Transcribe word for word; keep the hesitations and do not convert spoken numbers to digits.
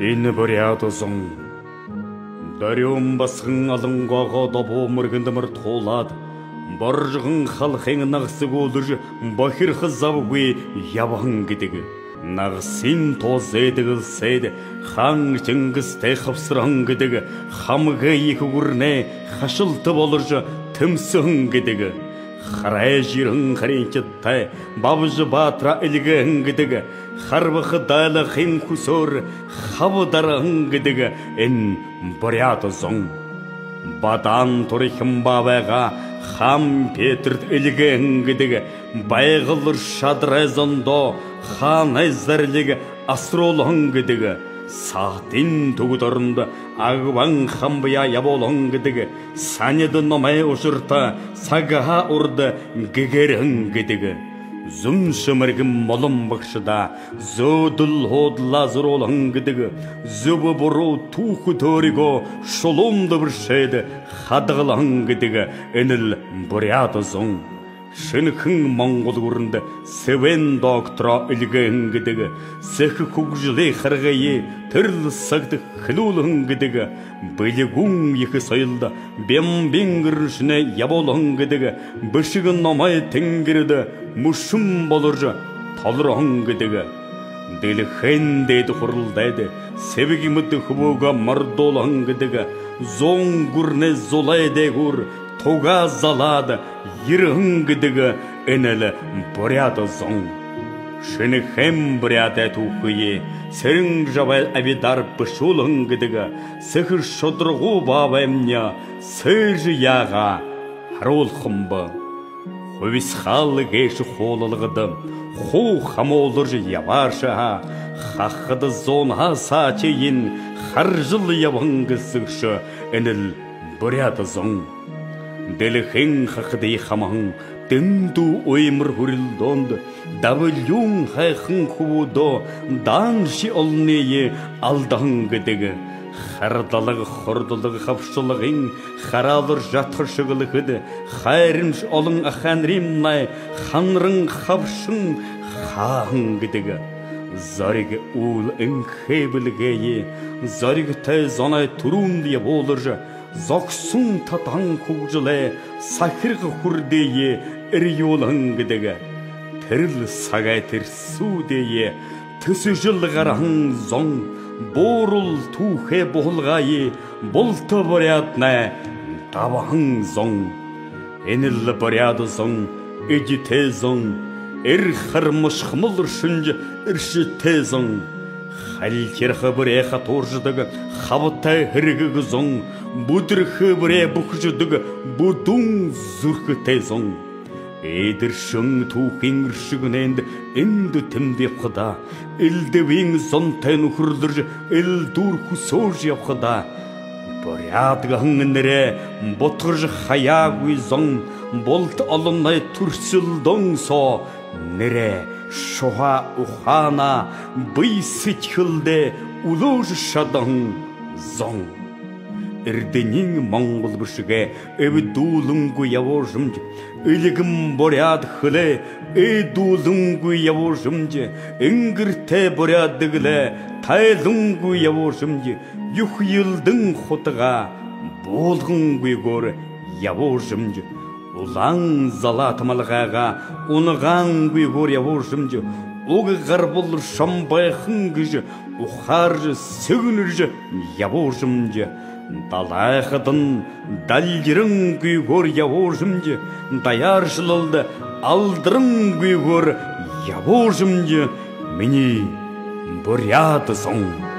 Энэ буряад зон. Дорюун басаган Алан-Гоогоо добоо мэргэндэ мордуулаад, Боржогон халхын нагаса гүүлэжэ, бохирхо забгүй ябаһан гэдэг. Нагасын тоо зээдэглсээд, хаан Чингистэй хабсарһан гэдэг, хамаг ехэ гүрэнэй хашалта болоржо тэмсэһэн гэдэг. Харайжа ерэһэн харинхидтай Бабжа баатараа эльгээһэн гэдэг, харбаха дайлахын хүсөөр хабадарһан гэдэг энэ буряад зон. Бадан Турхин баабайгаа хаан Пётртэ эльгээһэн гэдэг, Байгал Шадарай зондоо хаанай зарлиг асаруулһан гэдэг, Саадын Түбэд орондо Агван хамбаяа ябуулһан гэдэг, Санид номой ушарта сагһаа урда гэгээрһэн гэдэг, Зүншэ мэргэн Молон багшадаа зөөдэл һуудалаа зуруулһан гэдэг, зүб буруу түүхэ төөригөө шулуунда бэшээд хадагалһан гэдэг энэл буряад зон. Шэнэхэн Монгол гүрэндэ Сэбээн доктороо эльгээһэн гэдэг, сэхэ хүгжэлэй харгые тэрэл сагта хэлүүлһэн гэдэг, бэлигүүн ехэ соёлдо Бямбын Ринчинээ ябуулһан гэдэг, бэшэг номой тэнгэриндэ мүшэн болоржо толорһон гэдэг, дэлхэйн дээдэ хуралдайда Сэбэгмэдэ хүбүүгээ мордуулһан гэдэг, зуун гүрэнэй зулай дээгүүр тугаа залаад ерэһэн гэдэг энэл буряад зон. Шэнэхэн буряадай түүхые Сэрэн-Жабай Абидар бэшүүлһэн гэдэг, сэхэ Шударгуу баабаймни сээжэ яагаа харуулхам бэ. Хубисхал гээшэ хуулалгада хуу хамуулжа ябаашаһаа, хахад зуунһаа саашань харжал ябаһан гэсэгшэ энэл буряад зон. Дэлхэйн хахадые хамаһан дэндүү уймар хүрэлдөөндэ дабилюун һайхан хүбүүдээ дааншье олониие алдаһан гэдэг, хардалга, хурдалга, хабшалгын хараалаар жатха шэглэхэдэ, хайрамшье олон ахайнарымнай ханаран хабшан хааһан гэдэг, зориг үүл энхэ бэлэгээ зоригтой зоной түрүүндэ ябуулжа, зогсон татаһан хүгжэлэй сахирга хүрдые эрьюулһэн гэдэг, тэрэл сагай тэрсүүдые тэсэжэл гараһан зон, буурал түүхэй буһалгые булта буряаднай дабаһан зон. Энэл буряад зон, эдитэй зон, эрхэ армашхамал шэнжэ эршэтэй зон. Халхирха бүреэ хатууржадаг хабатай һэргэг зон, бүдэрхэ бүреэ бүхэжэдэг бүдүүн зүрхэтэй зон. Эдиршэн түүхын эршэгэнэйндэ эндэ тэндэ ябахадаа, элдэбын зонтой нүхэрлэжэ, элдүүр хүсөөжэ ябахадаа, буряад гэһэн нэрээ бутаржа хаяагүй зон, булта олоной түрсэлдөөн соо нэрээ, шуһаа, ухаанаа бэе сэдьхэлдээ үлөөжэ шадаһан зон. Эрдэниин монгол бэшэгээ эбдүүлэнгүй ябуужамди, эльгэн буряад хэлээ ээдүүлэнгүй ябуужамди, энгэртэй буряад дэгэлээ тайлангүй ябуужамди, юхэ элдэн хутагаа буулгангүйгөөр ябуужамди, улаан залаата малгайгаа унагаангүйгөөр ябуужамди, уг гарбал шомбойхон гэжэ ухааржа, сэгнэржэ ябуужамди, далай хадань далжарангүйгөөр ябуужамди, даяаршалалда алдарангүйгөөр ябуужамди, минии буряад зон.